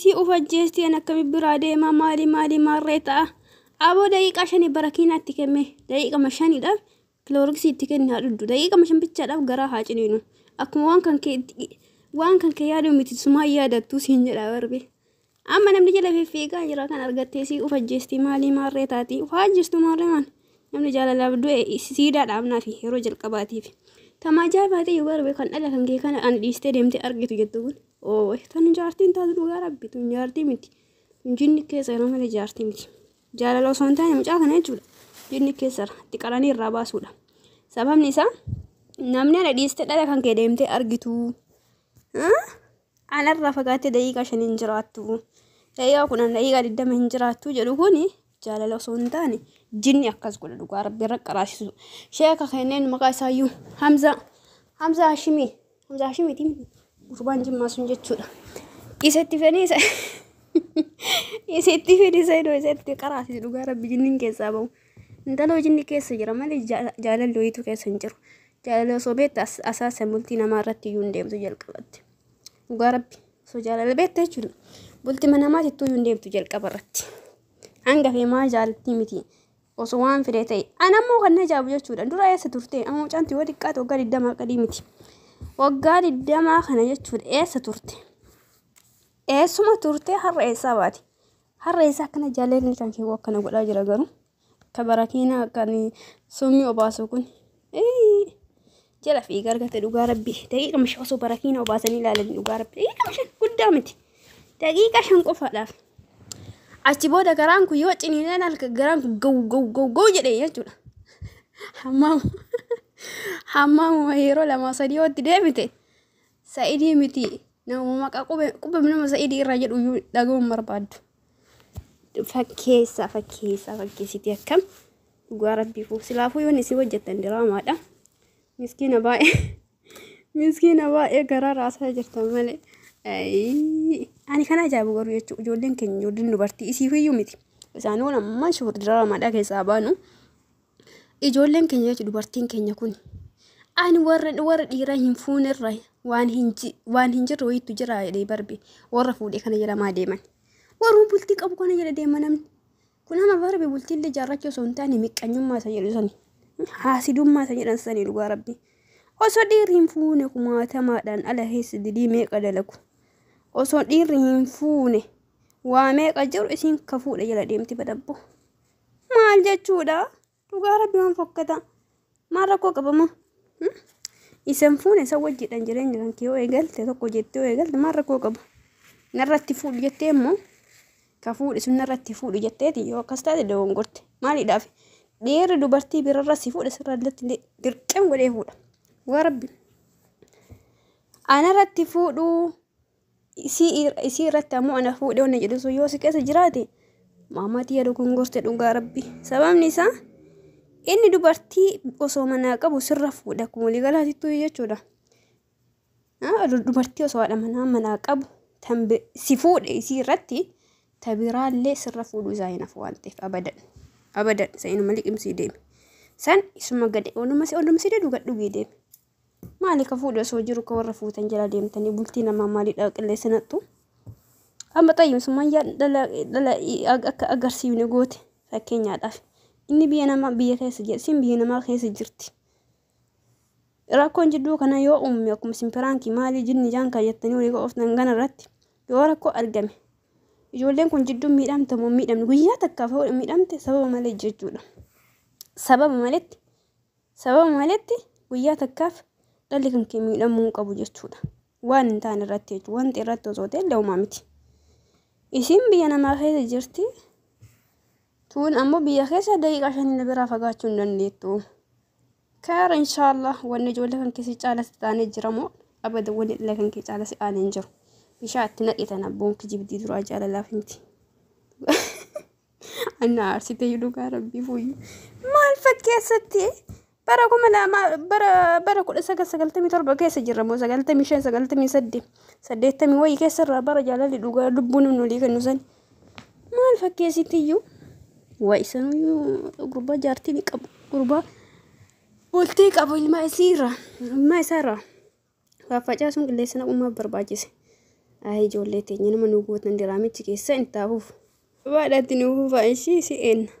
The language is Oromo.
Si uf ajjeesti an akkami biraa deemaa maali maali maarree ta'a. Aboo daqiiqaa shanii barakiinaa itti kenne daqiiqama shaniidhaaf kilooriksii itti kenne haa dhuddu daqiiqama shan bichaadhaaf garaa haa ciniinu. Akkuma waan kan kee waan kan kee yaadu miti sumaa yaadattuu siin jedha barbe. Amma namni jala fiffiigaa jira kan argattee si uf ajjeesti maalii maarree taati uf haa ajjeestu maarree maan namni jaalalaaf du'e siidaa dhaabnaafi yeroo jalqabaatiif. Tama ajaa'ibaa ta'e barbe kan dhala kan kee kana an dhiistee deemtee argitu jettu kun. Oo tan jaartiin taatu dhugaa rabbi tun jaartii miti. Tun jinni keessa yeroo malee jaartii miti. Jaalala osoo hin taane mucaa kana jechuudha. Jinni keessa itti qaranii irraa baasuudha. Sababni isaa namni ana dhiistee dhala kan kee deemtee argitu. Anarraa fagaattee daqiiqaa 5 hin jiraattu. Daqiiqaa 10 daqiiqaa 20 hin jiraattu jedhu kuni jaalala osoo hin taane jinni akkas godha dhugaa rabbi irra qaraasisu. Sheeka kenneen maqaa isaayyuu Hamza Hamza Hashimii Hamza Hashimiiti gurbaan jimmaa sun jechuudha. Isa itti fedhii isa isa itti fedhii isa idoo isa itti qaraasisu dhugaa rabbi jinniin keessaa bahu. Intaloo jinni keessa jira malee jaalalli wayiitu keessa hin jiru. Jaalala osoo beekte asaasa bultii namaa irratti iyyuu hin deemtu jalqabatti. Dhugaa rabbi osoo jaalala beekte jechuudha. Bultii mana namaatti iyyuu hin deemtu jalqaba irratti. Hanga feemaa jaalattii miti. Osoo waan fide ta'e. Ana ammoo kan na ajaa'ibu jechuudha. Dura eessa turte? Amma mucaan yoo xiqqaate waggaa 20 qadii miti. Waggaa 20 kana jechuudha eessa turte? Eessuma turte har'a eessaa baate? Har'a eessaa akkana jaalalli kan kee akkana godhaa jira garuu. Akka barakiina kan summii obaasu kun. Jala fiiga argate dhugaa rabbi. Daqiiqa misha osoo barakiina obaasanii ilaalanii dhugaa rabbi. Daqiiqa misha guddaa miti. Daqiiqa 5 qofaadhaaf. Achi booda garaan kun yoo ciniineen halka garaan kun gaw gaw gaw gaw jedhee jechuudha. Hammaamuma yeroo 2 3 yoo itti deebite sa'idii miti nama maqaa qube qube nama sa'idii irraa jedhu iyyuu dhaga'uun barbaaddu. Fakkeessa fakkeessa fakkeessitii akkam dhugaa rabbii koo silaafuu yoon isin hojjettan diraamaadha. Miskiina baay'ee miskiina baay'ee garaa raasaa jirtan malee. Ani kan ajaa'ibu garuu jechuudha ijoolleen keenya ijoolleen dubartii isiif iyyuu miti. Isaanii waan ammaa shuur diraamaadha keessaa baanu. Ijoolleen keenya jechuudha dubartiin keenya kun. Ani warra warra dhiiraa hin fuunerra waan hin waan hin jirre wayiitu jira jedhee barbe warra fuudhee kana jedhamaa deeman. Warra bultii qabu kana jedha deema namni. Kun amma barbe bultii illee jaarrachuu osoo hin taane miqqanyummaa isa jedhu sani. Haasidummaa isa jedhan sani dhugaa rabbi. Osoo dhiirri hin fuune kumaatamaadhaan ala keessa dilii meeqa dalagu. Osoo dhiirri hin fuune waa meeqa jiru isiin ka fuudhe jala deemti badabbo. Maal jechuudha? Dhugaa rabbi waan fokkata. Maal rakkoo qabama? Isan fuune isa wajjidhaan jireenya kan kee yoo eegalte tokko jettee yoo eegalte maal rakkoo qabu? Narratti fuudhu jettee immoo ka fuudhi sun narratti fuudhu jetteeti yoo akkas taate dogongorte. Maaliidhaaf? Dhiirri dubartii birarra si fuudhe sirra illee dirqam godhee fuudha. Waa rabbi. Anarratti fuudhuu isii irratti ammoo ana fuudhee wanna jedhu sun yoo si keessa jiraate maamaatii yaa dogongorte dhugaa rabbi. Sababni isaa inni dubartii osoo manaa qabu sirra fuudha akkuma waliigalaatittuu jechuudha. Dubartii osoo haadha manaa manaa qabu tan si fuudhe isii irratti ta biraallee sirra fuudhuu isaa hin hafu waan ta'eef abadan. Abadan isa inuma liqimsii deemi. San isuma gade onuma si onuma si dedu gad dhugii deemi. Maali ka fuudhe osoo jiru ka warra fuutan jala deemtanii bultii namaa maalidha qilleessa naqxu. Amma xayyim summayyaan dhala dhala akka agarsiifne goote fakkeenyaadhaaf. Inni biyya namaa biyya keessa jira isin biyya namaa keessa jirti. Rakkoon jidduu kana yoo uumame akkuma isin piraankii maalii jinni jaan kan jettanii walii qooftan kana irratti yoo rakkoo argame ijoolleen kun jidduun miidhamte moo miidhamne guyyaa takkaaf yoo miidhamte sababa malee jechuudha. Sababa maletti sababa maletti guyyaa takkaaf dhalli kan kee miidhamuu hin qabu jechuudha. Waan hin taane irratti jechuudha. Wanti irratti osoo ta'e illee homaa miti. Isin biyya namaa keessa jirti. Tuun ammoo biyya keessa daqiiqaa shanii na biraa fagaachuu hin dandeettu. Kaara inshaallah wanni ijoollee kan keessa caala si taanee jira moo abada wanni dhala kan kee caala si aanee hin jiru. Bishaan itti naqi tana abboon kijibdii duraa jaalalaaf miti. Anna aarsite dhugaa rabbii fuuyyu. Maal fakkeessatti bara 2000 bara bara 1997 keessa jirra moo 95 98 80 wayii keessa irraa bara jaalalli dhugaa lubbuun nu olii kennu sani. Maal fakkeessitiyyuu? Waa isanuyyuu gurbaa jaartii ni qabu. Gurbaa bultii qabu ilma isiirraa ilma isaarraa. Waa facaasuun qilleensa naqummaaf barbaachise. Ayi ijoollee teenya nama nu gootan diraamichi keessa hin taafuuf. Baadhaatti nu fufaa ishii si eenna.